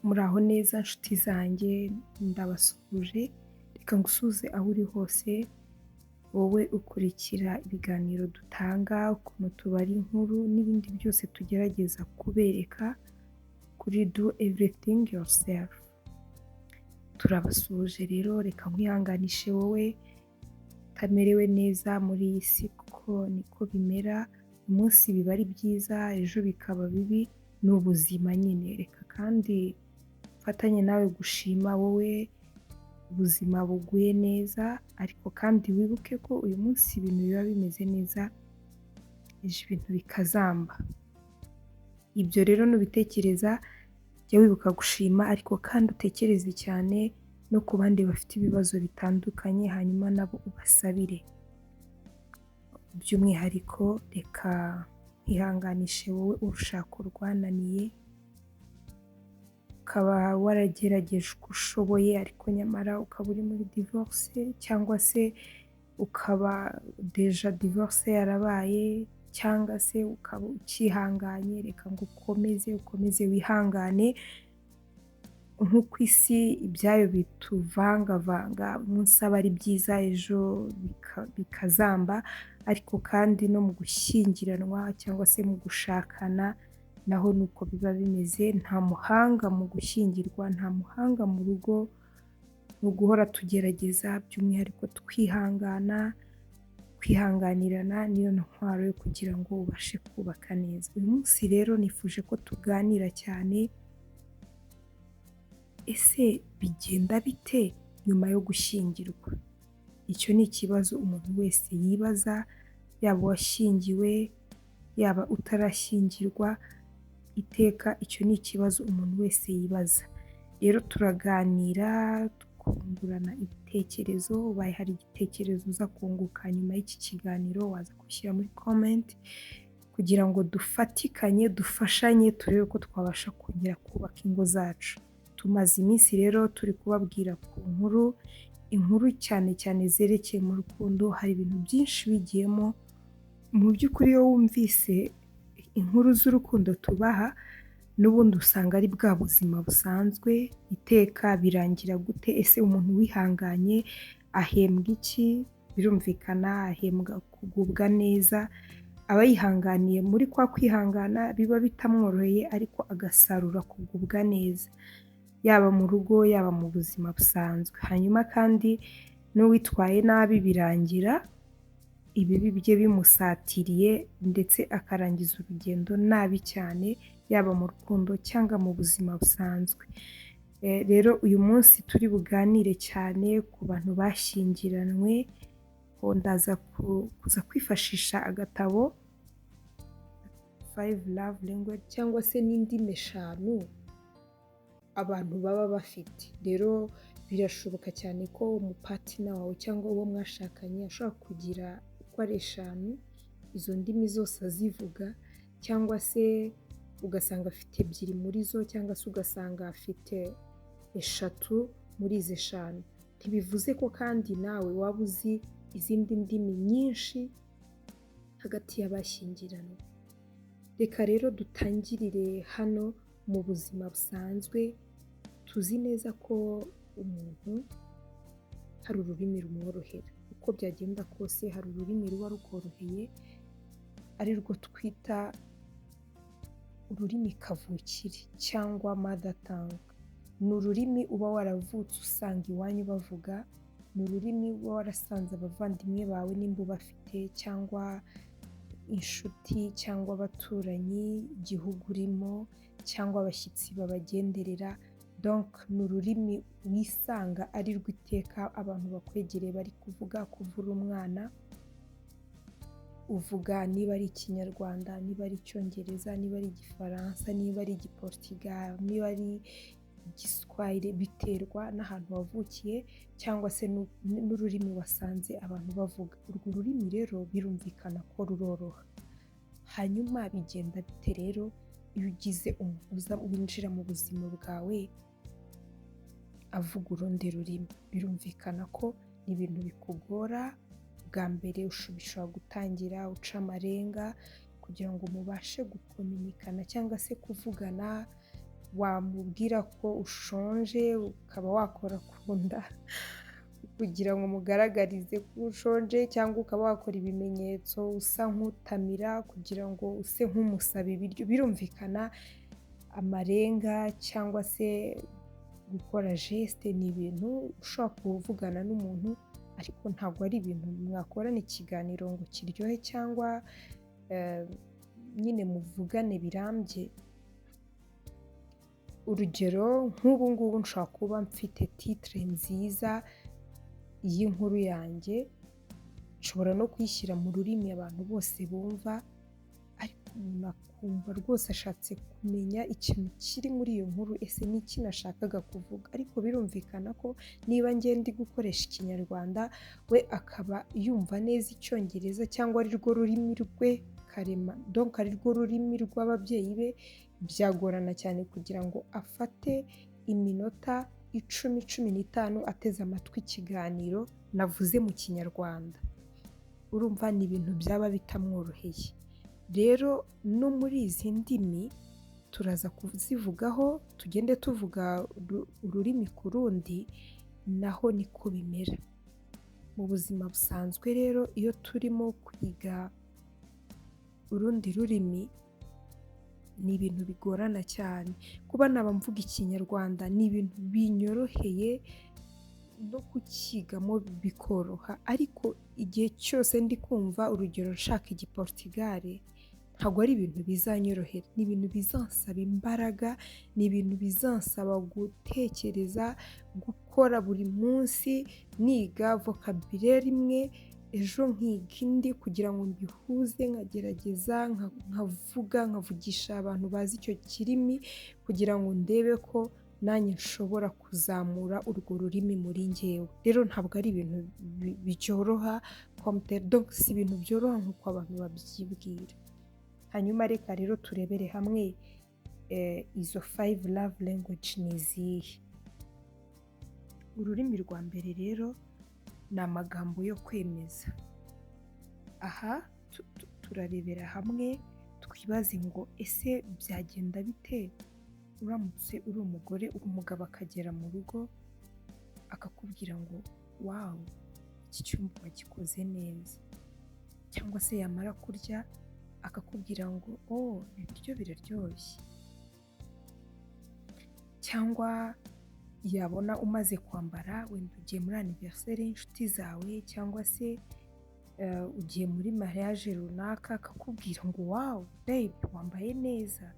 Muraho neza nshuti zanjye, ndabasuhuje, reka ngusuhuze aho uri hose, wowe ukurikira ibiganiro dutanga, ukuntu tubara inkuru n'ibindi byose tugerageza kubereka kuri Do Everything Yourself. Turabasuhuje rero, reka nkwihanganishe wowe utamerewe neza muri iyi si kuko niko bimera, uyu munsi biba ari byiza, ejo bikaba bibi, ni ubuzima nyine. Reka kandi mfatanye nawe gushima wowe ubuzima buguye neza, ariko kandi wibuke ko uyu munsi ibintu biba bimeze neza, ejo ibintu bikazamba. Ibyo rero nubitekereza jya wibuka gushima, ariko kandi utekereze cyane no ku bandi bafite ibibazo bitandukanye, hanyuma nabo ubasabire. By'umwihariko reka nkwihanganishe wowe urushako rwananiye, ukaba waragerageje uko ushoboye ariko nyamara ukaba uri muri divorce, cyangwa se ukaba déjà divorce yarabaye, cyangwa se ukaba ukihanganye, reka ngo ukomeze ukomeze wihangane, nk'uko isi ibyayo bituvangavanga, umunsi aba ari byiza ejo bikazamba, ariko kandi no mu gushyingiranwa cyangwa se mu gushakana naho ni uko biba bimeze, nta muhanga mu gushyingirwa, nta muhanga mu rugo, ni uguhora tugerageza, by'umwihariko twihangana, kwihanganirana niyo ntwaro yo kugira ngo ubashe kubaka neza. Uyu munsi rero nifuje ko tuganira cyane, ese bigenda bite nyuma yo gushyingirwa? Icyo ni ikibazo umuntu wese yibaza, yaba uwashyingiwe, yaba utarashyingirwa, iteka icyo ni ikibazo umuntu wese yibaza. Rero turaganira, twungurana ibitekerezo, ubaye hari igitekerezo uza kunguka nyuma y'iki kiganiro waza gushyira muri comment, kugira ngo dufatikanye, dufashanye, turebe ko twabasha kongera kubaka ingo zacu. Tumaze iminsi rero turi kubabwira ku nkuru, inkuru cyane cyane zerekeye mu rukundo, hari ibintu byinshi bigiyemo, mu by'ukuri iyo wumvise inkuru z'urukundo tubaha, n'ubundi usanga ari bwa buzima busanzwe, iteka birangira gute, ese umuntu wihanganye ahembwa iki? Birumvikana ahembwa kugubwa neza, aba yihanganiye muri kwa kwihangana biba bitamworoheye, ariko agasarura kugubwa neza, yaba mu rugo, yaba mu buzima busanzwe. Hanyuma kandi n'uwitwaye nabi birangira ibibi bye bimusatiriye, ndetse akarangiza urugendo nabi cyane, yaba mu rukundo cyangwa mu buzima busanzwe. Rero uyu munsi turi buganire cyane ku bantu bashyingiranywe, ndaza kuza kwifashisha agatabo Five Love Language cyangwa se n'indimi 5 abantu baba bafite. Rero birashoboka cyane ko umupartner wawe cyangwa uwo mwashakanye ashobora kugira uko ari 5, izo ndimi zose azivuga, cyangwa se ugasanga afite 2 muri zo, cyangwa se ugasanga afite 3 muri izi 5. Ntibivuze ko kandi nawe waba uzi izindi ndimi nyinshi hagati y'abashyingiranywe. Reka rero dutangirire hano mu buzima busanzwe, tuzi neza ko umuntu hari ururimi rumworohera. Uko byagenda kose hari ururimi ruba rukoroheye, ari rwo twita ururimi kavukire cyangwa mother tongue. Ni ururimi uba waravutse usanga iwanyu bavuga, ni ururimi uba warasanze abavandimwe bawe nimba ubafite, cyangwa inshuti, cyangwa abaturanyi, igihugu urimo, cyangwa abashyitsi babagenderera. Donc ni ururimi wisanga ari rwo iteka abantu bakwegereye bari kuvuga kuva uri umwana, uvuga niba ari Ikinyarwanda, niba ari Icyongereza, niba ari Igifaransa, niba ari Igiportugal, niba ari Igiswahili, biterwa n'ahantu wavukiye cyangwa se n'ururimi wasanze abantu bavuga. Urwo rurimi rero birumvikana ko ruroroha. Hanyuma bigenda bite rero iyo ugize umuntu uza winjira mu buzima bwawe avuga urundi rurimi? Birumvikana ko ni ibintu bikugora, bwa mbere bishobora gutangira uca amarenga kugira ngo mubashe gukominikana cyangwa se kuvugana. Wamubwira ko ushonje ukaba wakora ku nda kugira ngo umugaragarize ko ushonje, cyangwa ukaba wakora ibimenyetso usa nk'utamira kugira ngo use nk'umusaba ibiryo. Birumvikana amarenga cyangwa se gukora geste ni ibintu ushobora kuvugana n'umuntu, ariko ntabwo ari ibintu mwakorana ikiganiro ngo kiryohe cyangwa nyine muvugane birambye. Urugero nk'ubu ngubu nshobora kuba mfite titre nziza y'inkuru yanjye, nshobora no kuyishyira mu rurimi abantu bose bumva, ariko umuntu akumva rwose ashatse kumenya ikintu kiri muri iyo nkuru, ese ni iki nashakaga kuvuga? Ariko birumvikana ko niba njye ndi gukoresha Ikinyarwanda, we akaba yumva neza Icyongereza cyangwa ari rwo rurimi rwe karema, donc ari rwo rurimi rw'ababyeyi be, byagorana cyane kugira ngo afate iminota 10, 15 ateze amatwi ikiganiro navuze mu Kinyarwanda. Urumva ni ibintu byaba bitamworoheye. Rero no muri izi ndimi turaza kuzivugaho, tugende tuvuga ururimi ku rundi, naho niko bimera. Mu buzima busanzwe rero iyo turimo kwiga urundi rurimi ni ibintu bigorana cyane. Kuba naba mvuga Ikinyarwanda ni ibintu binyoroheye no kukigamo bikoroha, ariko igihe cyose ndi kumva urugero nshaka Igiportigare, ntabwo ari ibintu bizanyorohera, ni ibintu bizansaba imbaraga, ni ibintu bizansaba gutekereza, gukora buri munsi, niga vocabulaire imwe, ejo nkiga indi kugira ngo mbihuze, nkagerageza nkavuga, nkavugisha abantu bazi icyo kirimi kugira ngo ndebe ko nanjye nshobora kuzamura urwo rurimi muri njyewe. Rero ntabwo ari ibintu byoroha, donc si ibintu byoroha nk'uko abantu babyibwira. Hanyuma reka rero turebere hamwe izo 5 love language ni izihe. Ururimi rwa mbere rero ni amagambo yo kwemeza. Aha turarebera hamwe twibaze ngo ese byagenda bite uramutse uri umugore, umugabo akagera mu rugo akakubwira ngo wow, iki cyumba wagikoze neza, cyangwa se yamara kurya akakubwira ngo oh, ibiryo biraryoshye, cyangwa yabona umaze kwambara, wenda ugiye muri anniversaire y'inshuti zawe cyangwa se ugiye muri mariage runaka, akakubwira ngo wow babe, wambaye neza.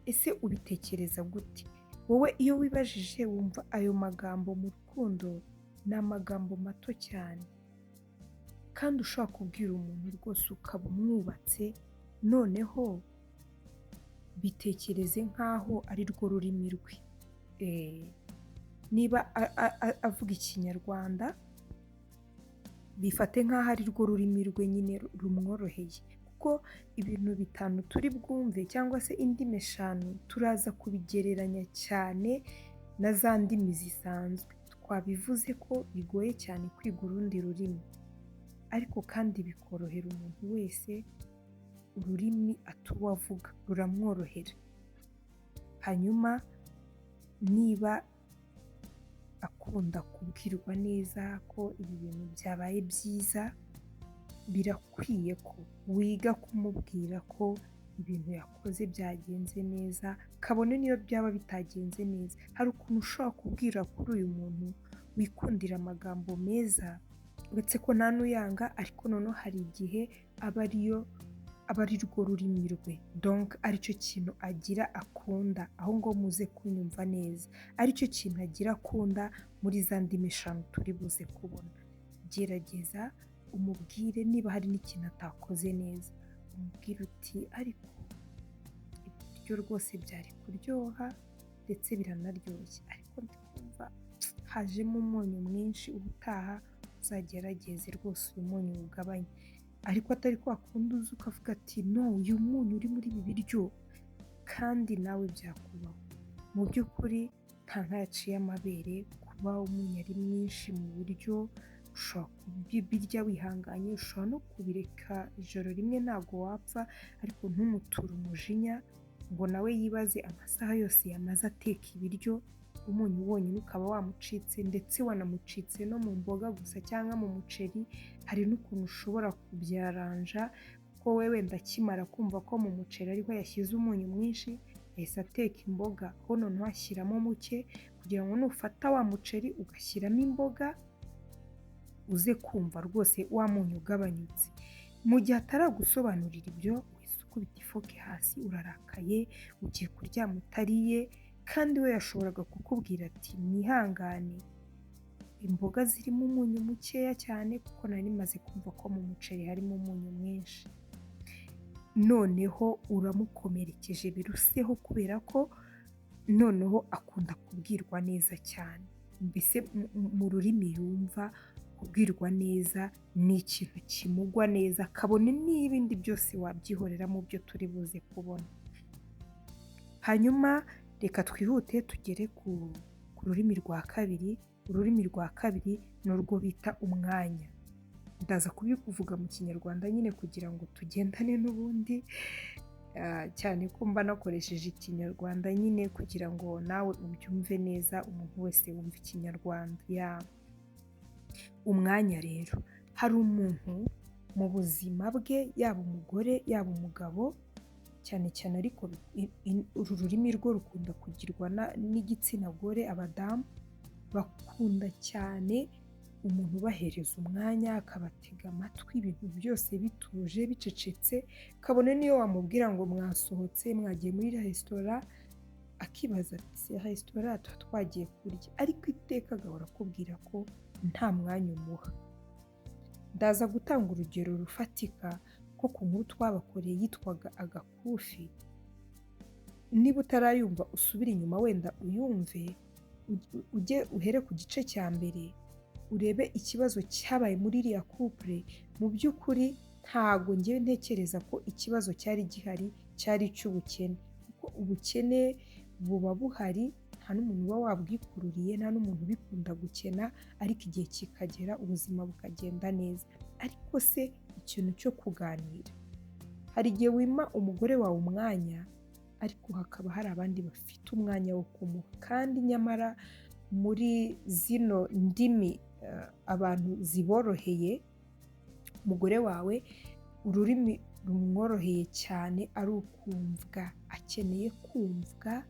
Ese ubitekereza gute? Wowe iyo wibajije wumva ayo magambo mu rukundo ni amagambo mato cyane, kandi ushobora kubwira umuntu rwose ukaba umwubatse, noneho bitekereze nk'aho ari rwo rurimi rwe. Niba avuga Ikinyarwanda, bifate nk'aho ari rwo rurimi rwe nyine rumworoheye, kuko ibintu 5 turi bwumve cyangwa se indimi 5 turaza kubigereranya cyane na za ndimi zisanzwe. Twabivuze ko bigoye cyane kwiga urundi rurimi, ariko kandi bikorohera umuntu wese ururimi atuba avuga ruramworohera. Hanyuma niba akunda kubwirwa neza ko ibi bintu byabaye byiza, birakwiye ko wiga kumubwira ko ibintu yakoze byagenze neza, kabone niyo byaba bitagenze neza. Hari ukuntu ushobora kubwira kuri uyu muntu wikundira amagambo meza, uretse ko nta n'uyanga, ariko noneho hari igihe aba ari rwo rurimi rwe, donc aricyo kintu agira akunda. Aho ngo muze kunyumva neza, aricyo kintu agira akunda muri za ndimi 5 turi buze kubona. Gerageza umubwire niba hari n'ikintu atakoze neza, umubwire uti ariko ibiryo rwose byari kuryoha ndetse biranaryoshye, ariko ndikumva hajemo umunyu mwinshi, ubutaha uzagerageze rwose uyu munyu ugabanye. Ariko atari kwa kundi uza ukavuga ati no, uyu munyu uri muri ibi biryo, kandi nawe byakubaho. Mu by'ukuri nta nka yaciye amabere, kuba umunyu ari mwinshi mu biryo, ushobora kubirya wihanganye, ushobora no kubireka ijoro rimwe ntabwo wapfa, ariko ntumuture umujinya ngo nawe yibaze amasaha yose yamaze ateka ibiryo, umunyu wonyine ukaba wamucitse, ndetse wanamucitse no mu mboga gusa cyangwa mu muceri. Hari n'ukuntu ushobora kubyaranja, kuko we wenda akimara kumva ko mu muceri ariho yashyize umunyu mwinshi, yahise ateka imboga ho noneho ashyiramo muke, kugira ngo nufata wa muceri ugashyiramo imboga uze kumva rwose wa munyu ugabanyutse. Mu gihe ataragusobanurira ibyo, uhise ukubita ifoke hasi, urarakaye, ugiye kuryama utariye, kandi we yashoboraga kukubwira ati mwihangane, imboga zirimo umunyu mukeya cyane kuko nari maze kumva ko mu muceri harimo umunyu mwinshi. Noneho uramukomerekeje biruseho, kubera ko noneho akunda kubwirwa neza cyane, mbese mu rurimi yumva kubwirwa neza ni ikintu kimugwa neza, kabone n'ibindi byose wabyihorera mu byo turi buze kubona. Hanyuma reka twihute tugere ku rurimi rwa kabiri. Ururimi rwa kabiri ni urwo bita umwanya. Ndaza kubivuga mu Kinyarwanda nyine kugira ngo tugendane n'ubundi, cyane ko mba nakoresheje Ikinyarwanda nyine kugira ngo nawe ubyumve neza, umuntu wese wumva Ikinyarwanda. Umwanya rero, hari umuntu mu buzima bwe, yaba umugore yaba umugabo, cyane cyane ariko uru rurimi rwo rukunda kugirwa n'igitsina gore, abadamu bakunda cyane umuntu ubahereza umwanya, akabatega amatwi, ibintu byose bituje bicecetse, kabone n'iyo wamubwira ngo mwasohotse mwagiye muri resitora, akibaza ati se resitora tuba twagiye kurya, ariko iteka agahora akubwira ko nta mwanya umuha. Ndaza gutanga urugero rufatika ko ku nkuru twabakoreye yitwaga Agakufi. Niba utarayumva usubire inyuma wenda uyumve, ujye uhere ku gice cya mbere urebe ikibazo cyabaye muri iriya couple. Mu by'ukuri ntago ngewe ntekereza ko ikibazo cyari gihari cyari icy'ubukene, kuko ubukene buba buhari, nta n'umuntu uba wabwikururiye, nta n'umuntu ubikunda gukena, ariko igihe kikagera ubuzima bukagenda neza. Ariko se ikintu cyo kuganira, hari igihe wima umugore wawe umwanya, ariko hakaba hari abandi bafite umwanya wo kumuha, kandi nyamara muri zino ndimi abantu ziboroheye, umugore wawe ururimi rumworoheye cyane ari ukumvwa, akeneye kumvwa.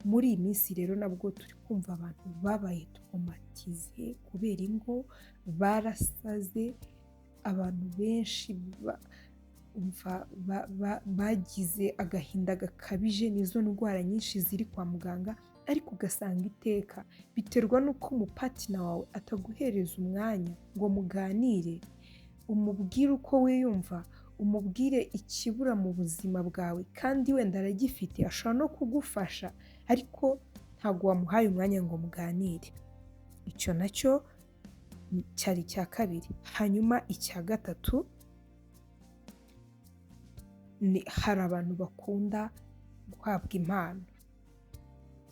Muri iyi minsi rero nabwo turi kumva abantu babaye traumatize kubera ingo, barasaze, abantu benshi bagize agahinda gakabije, nizo ndwara nyinshi ziri kwa muganga, ariko ugasanga iteka biterwa n'uko umupatina wawe ataguhereza umwanya ngo muganire, umubwire uko wiyumva, umubwire ikibura mu buzima bwawe, kandi wenda aragifite, ashobora no kugufasha, ariko ntabwo wamuhaye umwanya ngo muganire. Icyo nacyo cyari icya kabiri. Hanyuma icya gatatu, ni hari abantu bakunda guhabwa impano.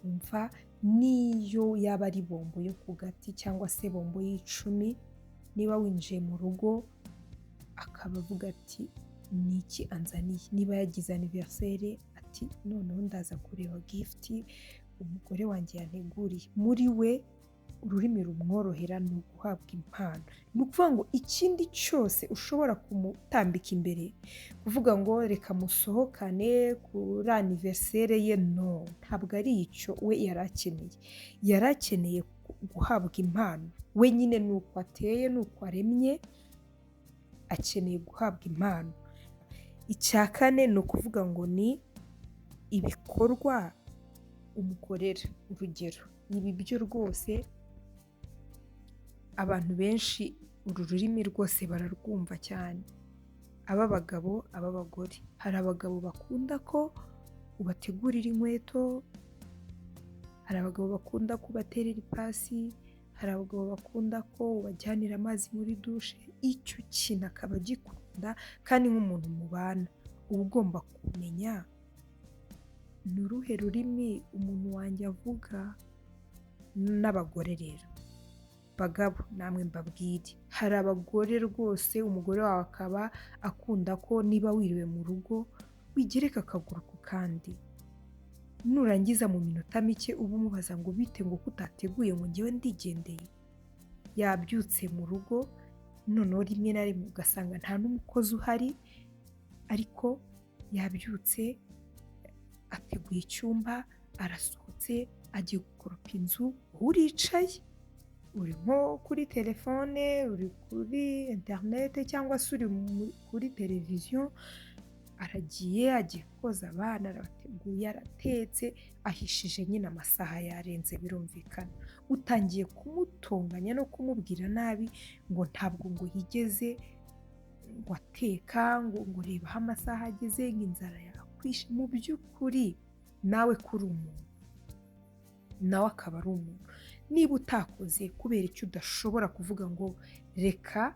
Umva, n'iyo yaba ari bombo yo ku gati cyangwa se bombo y'icumi, niba winjiye mu rugo akaba avuga ati ni iki anzaniye, niba yagize anniversaire ati noneho ndaza kureba gift umugore wanjye yanteguriye. Muri we ururimi rumworohera ni uguhabwa impano. Ni ukuvuga ngo ikindi cyose ushobora kumutambika imbere, kuvuga ngo reka musohokane kuri anniversaire ye, no, ntabwo ari icyo we yari akeneye. Yari akeneye guhabwa impano. We nyine ni uko ateye, ni uko aremye, akeneye guhabwa impano. Icya kane ni ukuvuga ngo ni ibikorwa umukorera. Urugero, ibi byo rwose abantu benshi uru rurimi rwose bararwumva cyane, ab'abagabo, ab'abagore. Hari abagabo bakunda ko ubategurira inkweto, hari abagabo bakunda ko ubaterera ipasi, hari abagabo bakunda ko ubajyanira amazi muri dushe, icyo kintu akaba agikunda, kandi nk'umuntu mubana uba ugomba kumenya ni uruhe rurimi umuntu wanjye avuga. N'abagore rero, bagabo namwe mbabwire, hari abagore rwose umugore wawe akaba akunda ko niba wiriwe mu rugo wigereka akaguru ku kandi, Nurangiza mu minota mike uba umubaza ngo bite, ngo ko utateguye, ngo ngewe ndigendeye. Yabyutse mu rugo, noneho rimwe na rimwe ugasanga nta n'umukozi uhari, ariko yabyutse ateguye icyumba, arasohotse agiye gukoropa inzu, wowe uricaye uri nko kuri telefone, uri kuri interinete cyangwa se uri kuri televiziyo. Aragiye, agiye koza abana, arabateguye, aratetse, ahishije nyine, amasaha yarenze birumvikana. Utangiye kumutonganya no kumubwira nabi ngo ntabwo ngo yigeze ngo ateka, ngo reba aho amasaha ageze, ngo inzara yakwishe. Mu by'ukuri nawe ko uri umuntu, nawe akaba ari umuntu, niba utakoze, kubera icyo udashobora kuvuga ngo reka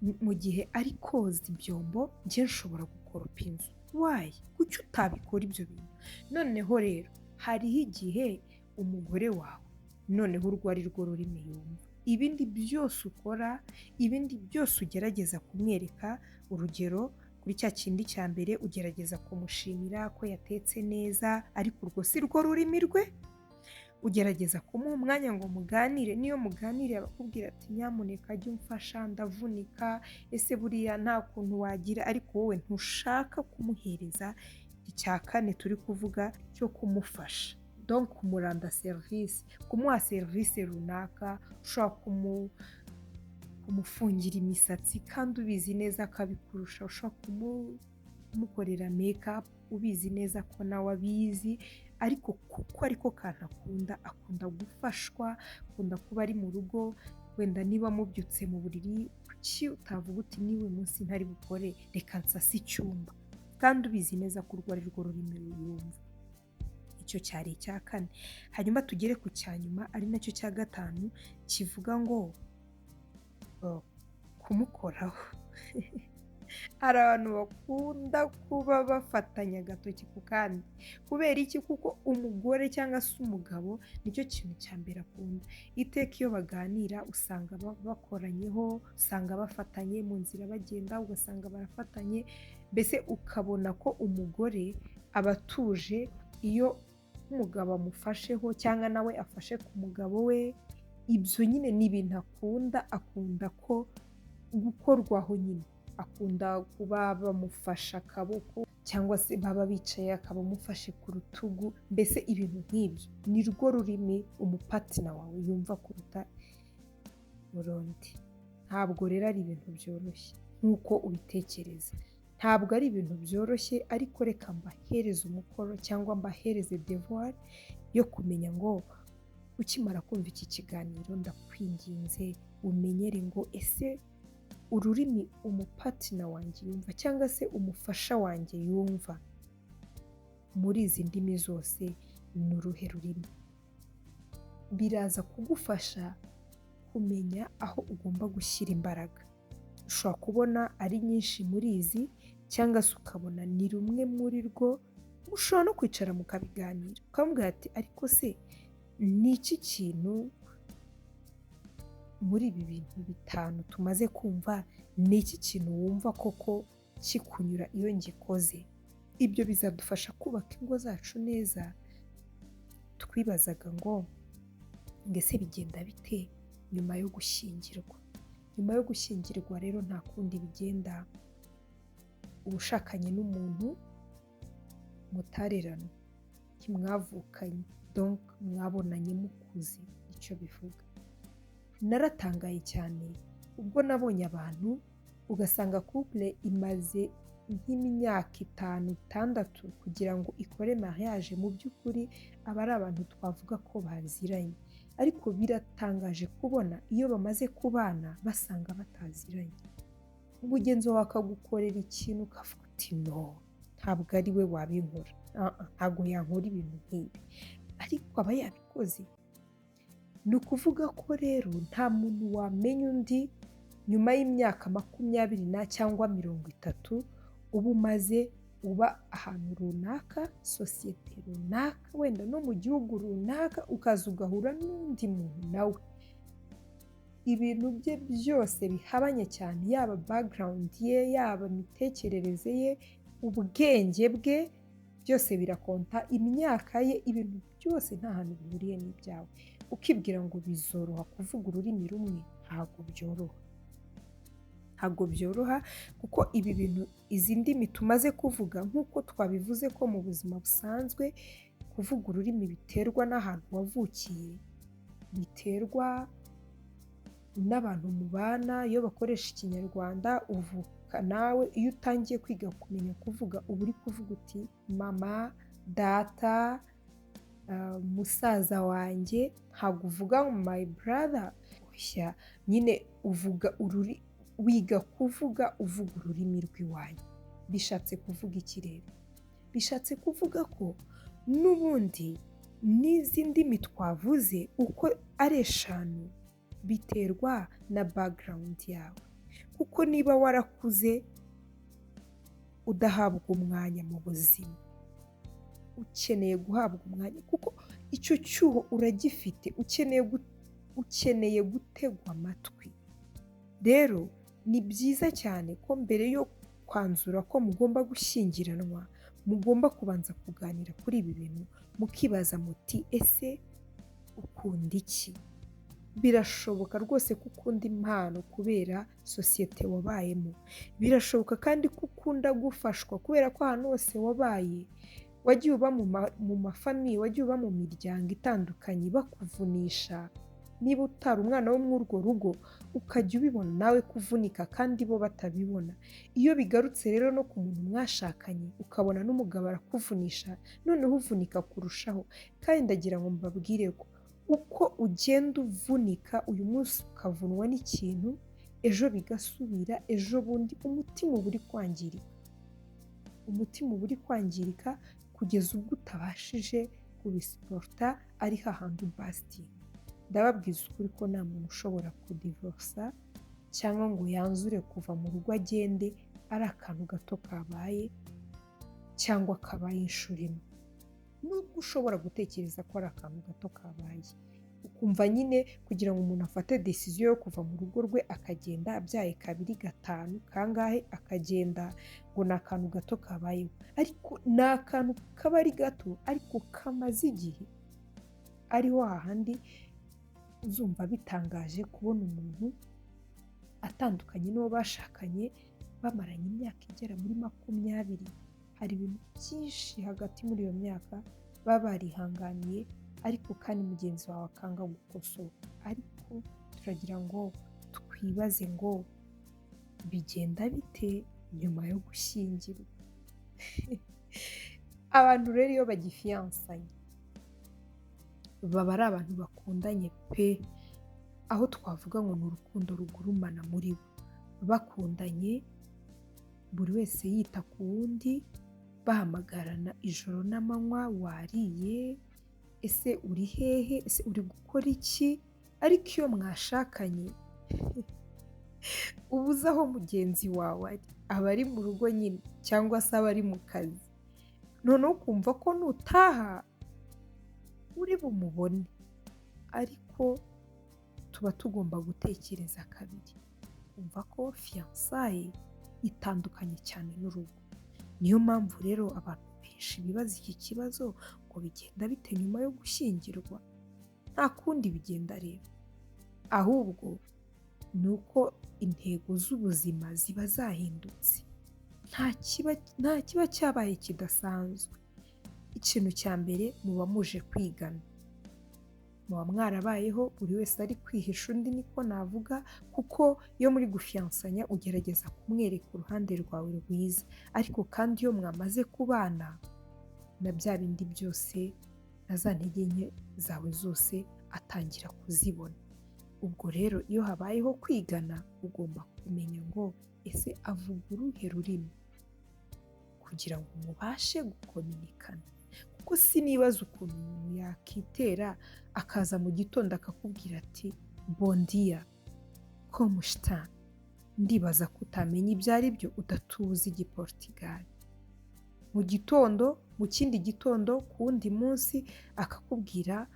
mu gihe ari koza ibyombo njye nshobora gukoropa inzu? Why? Kuki utabikora ibyo bintu? Noneho rero hariho igihe umugore wawe noneho urwo ari rwo rurimi yumva. Ibindi byose ukora, ibindi byose ugerageza kumwereka, urugero kuri cya kindi cya mbere, ugerageza kumushimira ko yatetse neza, ariko urwo si rwo rurimi rwe. Ugerageza kumuha umwanya ngo muganire, niyo muganire abakubwira ati nyamuneka jya umfasha, ndavunika, ese buriya nta kuntu wagira? Ariko wowe ntushaka kumuhereza icya kane turi kuvuga cyo kumufasha, donc kumuranda serivisi, kumuha serivisi runaka. Ushobora kumufungira imisatsi kandi ubizi neza akabikurusha, ushobora kumukorera makeup ubizi neza ko nawe abizi, ariko kuko ariko kantu akunda, akunda gufashwa, akunda kuba ari mu rugo. Wenda niba mubyutse mu buriri, kuki utavuga uti niba uyu munsi ntari bukore, reka nsase icyumba, kandi ubizi neza ko urwo ari rwo rurimi yumva? Icyo cyari icya kane. Hanyuma tugere ku cya nyuma, ari nacyo cya gatanu, kivuga ngo kumukoraho. Hari abantu bakunda kuba bafatanya agatoki ku kandi. Kubera iki? Kuko umugore cyangwa se umugabo nicyo kintu cya mbere akunda. Iteka iyo baganira usanga bakoranyeho, usanga bafatanye mu nzira bagenda, ugasanga barafatanye, mbese ukabona ko umugore aba atuje iyo umugabo amufasheho cyangwa nawe afashe ku mugabo we. Ibyo nyine ni ibintu akunda, akunda ko gukorwaho nyine, akunda kuba bamufashe akaboko cyangwa se baba bicaye akaba amufashe ku rutugu, mbese ibintu nk'ibyo. Ni rwo rurimi umupartner wawe yumva kuruta urundi. Ntabwo rero ari ibintu byoroshye nk'uko ubitekereza, ntabwo ari ibintu byoroshye, ariko reka mbahereze umukoro cyangwa mbahereze devoir yo kumenya ngo ukimara kumva iki kiganiro, ndakwinginze umenyere ngo ese ururimi umupartner wanjye yumva cyangwa se umufasha wanjye yumva muri izi ndimi zose ni uruhe rurimi? Biraza kugufasha kumenya aho ugomba gushyira imbaraga. Ushobora kubona ari nyinshi muri izi cyangwa se ukabona ni rumwe muri rwo. Ushobora no kwicara mukabiganira, ukamubwira ati ariko se ni iki kintu muri ibi bintu bitanu tumaze kumva, ni iki kintu wumva koko kikunyura iyo ngikoze? Ibyo bizadufasha kubaka ingo zacu neza. Twibazaga ngo ese bigenda bite nyuma yo gushyingirwa? Nyuma yo gushyingirwa rero nta kundi bigenda, uba ushakanye n'umuntu mutarerana, ntimwavukanye, donc mwabonanye mukuze, nicyo bivuga. Naratangaye cyane ubwo nabonye abantu, ugasanga couple imaze nk'imyaka 5, 6 kugira ngo ikore mariage. Mu by'ukuri aba ari abantu twavuga ko baziranye, ariko biratangaje kubona iyo bamaze kubana basanga bataziranye. Mugenzi wawe akagukorera ikintu ukavuga uti no, ntabwo ari we wabinkora, ntabwo yankora ibintu nk'ibi, ariko aba yabikoze. Ni ukuvuga ko rero nta muntu wamenya undi nyuma y'imyaka 20 na cyangwa 30 uba umaze uba ahantu runaka, sosiyete runaka, wenda no mu gihugu runaka, ukaza ugahura n'undi muntu nawe ibintu bye byose bihabanye cyane, yaba background ye, yaba imitekerereze ye, ubwenge bwe. Byose birakonta, imyaka ye, ibintu byose nta hantu bihuriye n'ibyawe. Ukibwira ngo bizoroha kuvuga ururimi rumwe, ntabwo byoroha. Ntabwo byoroha kuko ibi bintu, izi ndimi tumaze kuvuga, nk'uko twabivuze ko mu buzima busanzwe kuvuga ururimi biterwa n'ahantu wavukiye, biterwa n'abantu mubana, iyo bakoresha Ikinyarwanda uvuka nawe, iyo utangiye kwiga kumenya kuvuga uba uri kuvuga uti mama, data, musaza wanjye, ntabwo uvuga my brother, oya, nyine uvuga wiga kuvuga uvuga ururimi rw'iwanyu. Bishatse kuvuga iki rero? Bishatse kuvuga ko n'ubundi n'izi ndimi twavuze uko ari eshanu biterwa na background yawe, kuko niba warakuze udahabwa umwanya mu buzima, ukeneye guhabwa umwanya kuko icyo cyuho uragifite, ukeneye gutegwa amatwi. Rero ni byiza cyane ko mbere yo kwanzura ko mugomba gushyingiranwa, mugomba kubanza kuganira kuri ibi bintu, mukibaza muti ese ukunda iki? Birashoboka rwose ko ukunda impano kubera sosiyete wabayemo, birashoboka kandi ko ukunda gufashwa kubera ko ahantu hose wabaye wagiye uba mu mafamiye, wagiye uba mu miryango itandukanye bakuvunisha. Niba utari umwana wo muri urwo rugo ukajya ubibona nawe kuvunika kandi bo batabibona. Iyo bigarutse rero no ku muntu mwashakanye ukabona n'umugabo arakuvunisha, noneho uvunika kurushaho. Kandi ndagira ngo mbabwire ko uko ugenda uvunika uyu munsi ukavunwa n'ikintu, ejo bigasubira, ejo bundi umutima uba uri kwangirika. Umutima uba uri kwangirika kugeza ubwo utabashije kubisiporota, ari hahandi ubasitinga. Ndababwiza ukuri ko nta muntu ushobora kudivorsa cyangwa ngo yanzure kuva mu rugo agende ari akantu gato kabaye cyangwa kabaye inshuro imwe. Nubwo ushobora gutekereza ko ari akantu gato kabaye, ukumva nyine kugira ngo umuntu afate decision yo kuva mu rugo rwe akagenda abyaye kabiri, gatanu, kangahe akagenda, ngo ni akantu gato kabayeho, ariko ni akantu kaba ari gato ariko kamaze igihe. Ariho hahandi uzumva bitangaje kubona umuntu atandukanye n'uwo bashakanye bamaranye imyaka igera muri 20. Hari ibintu byinshi hagati muri iyo myaka baba barihanganiye, ariko kandi mugenzi wawe akanga gukosora. Ariko turagira ngo twibaze ngo bigenda bite nyuma yo gushyingirwa? Abantu rero iyo bagifiyansanye baba ari abantu bakundanye pe, aho twavuga ngo ni urukundo rugurumana muri bo. Bakundanye, buri wese yita ku wundi, bahamagarana ijoro n'amanywa, wariye, ese uri hehe, ese uri gukora iki? Ariko iyo mwashakanye uba uzi aho mugenzi wawe ari, aba ari mu rugo nyine cyangwa se aba ari mu kazi, noneho ukumva ko nutaha uri bumubone. Ariko tuba tugomba gutekereza kabiri, kumva ko fiyansaye itandukanye cyane n'urugo. Niyo mpamvu rero abantu benshi bibaza iki kibazo ngo bigenda bite nyuma yo gushyingirwa? Nta kundi bigenda rero, ahubwo ni uko intego z'ubuzima ziba zahindutse, nta kiba cyabaye kidasanzwe. Ikintu cya mbere muba muje kwigana, muba mwarabayeho buri wese ari kwihisha undi, niko navuga, kuko iyo muri gufiyansanya ugerageza kumwereka uruhande rwawe rwiza, ariko kandi iyo mwamaze kubana na bya bindi byose na za ntege nke zawe zose atangira kuzibona. Ubwo rero iyo habayeho kwigana ugomba kumenya ngo ese avuga uruhe rurimi kugira ngo mubashe gukominikana. Kuko sinibaza ukuntu umuntu yakitera akaza mu gitondo akakubwira ati bom dia como está, ndibaza ko utamenya ibyo ari byo udatuzi Igiporutigali. Mu gitondo, mu kindi gitondo, ku wundi munsi akakubwira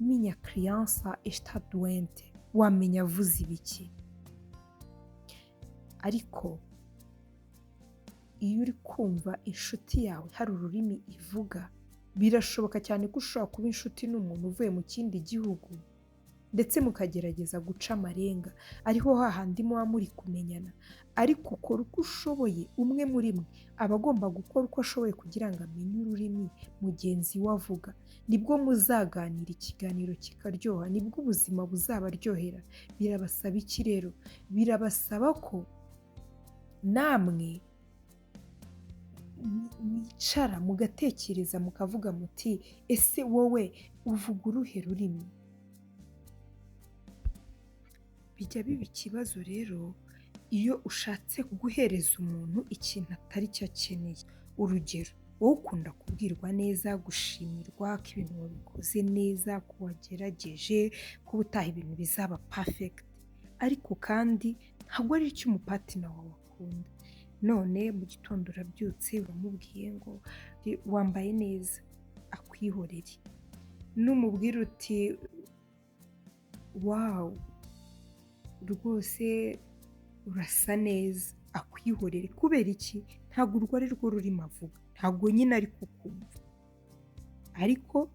minha criança está doente, wamenya avuze ibiki? Ariko Iyo uri kumva inshuti yawe hari ururimi ivuga, birashoboka cyane ko ushobora kuba inshuti n'umuntu uvuye mu kindi gihugu, ndetse mukagerageza guca amarenga, ariho hahandi muba muri kumenyana, ariko ukora uko ushoboye, umwe muri mwe aba agomba gukora uko ashoboye kugira ngo amenye ururimi mugenzi we avuga, nibwo muzaganira ikiganiro kikaryoha, nibwo ubuzima buzabaryohera. Birabasaba iki rero? Birabasaba ko namwe mwicara mugatekereza, mukavuga muti: "Ese wowe uvuga uruhe rurimi?" Bijya biba ikibazo rero iyo ushatse guhereza umuntu ikintu atari cyo akeneye. Urugero, wowe ukunda kubwirwa neza, gushimirwa ko ibintu wabikoze neza, ko wagerageje, ko ubutaha ibintu bizaba perfect, ariko kandi ntabwo ari icyo umupartner wawe akunda. None mu gitondo urabyutse, uramubwiye ngo wambaye neza, akwihorere. Numubwira uti: "Wow, rwose urasa neza", akwihorere. Kubera iki? Ntabwo urwo ari rwo rurimi avuga, ntabwo nyine ari kukumva. Ariko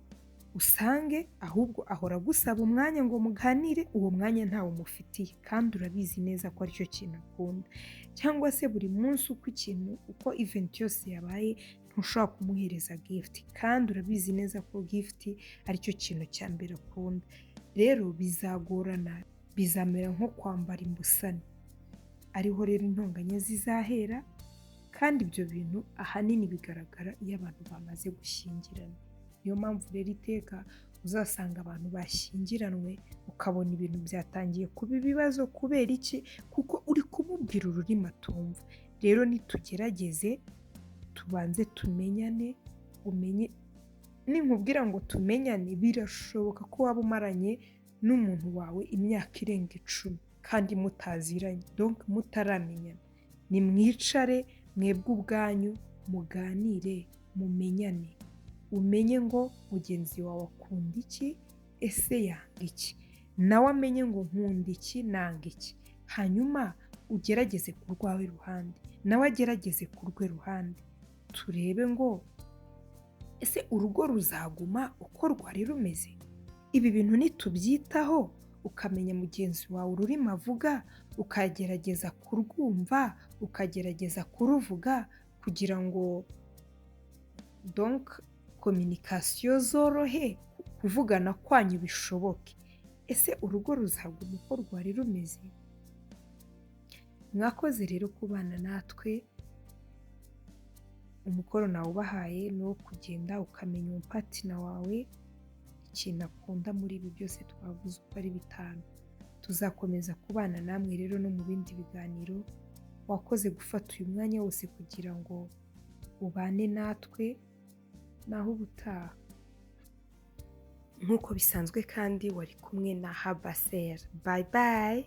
usange ahubwo ahora agusaba umwanya ngo muganire, uwo mwanya ntawo umufitiye kandi urabizi neza ko aricyo kintu akunda. Cyangwa se buri munsi uko ikintu, uko event yose yabaye, ntushobora kumuhereza gift kandi urabizi neza ko gift aricyo kintu cya mbere akunda. Rero bizagorana, bizamera nko kwambara imbusane. Ariho rero intonganya zizahera, kandi ibyo bintu ahanini bigaragara iyo abantu bamaze gushyingiranwa. Niyo mpamvu rero iteka uzasanga abantu bashyingiranwe ukabona ibintu byatangiye kuba ibibazo. Kubera iki? Kuko uri kumubwira ururimi atumva. Rero nitugerageze tubanze tumenyane, umenye. Ninkubwira ngo tumenyane, birashoboka ko waba umaranye n'umuntu wawe imyaka irenga 10 kandi mutaziranye, donc mutaramenyana. Nimwicare mwebwe ubwanyu muganire, mumenyane, umenye ngo mugenzi wawe akunda iki, ese yanga iki, nawe amenye ngo nkunda iki, nanga iki. Hanyuma ugerageze ku rwawe ruhande, nawe agerageze ku rwe ruhande, turebe ngo ese urugo ruzaguma uko rwari rumeze. Ibi bintu nitubyitaho, ukamenya mugenzi wawe ururimi avuga, ukagerageza kurwumva, ukagerageza kuruvuga, kugira ngo donc communication zorohe, kuvugana kwanyu bishoboke, ese urugo ruzaguma uko rwari rumeze? Mwakoze rero kubana natwe. Umukoro nawubahaye ni uwo kugenda ukamenya umupartner wawe ikintu akunda muri ibi byose twavuze uko ari bitanu. Tuzakomeza kubana namwe rero no mu bindi biganiro. Wakoze gufata uyu mwanya wose kugira ngo ubane natwe. Naho ubutaha, nk'uko bisanzwe, kandi wari kumwe na Habasera. Bye bye.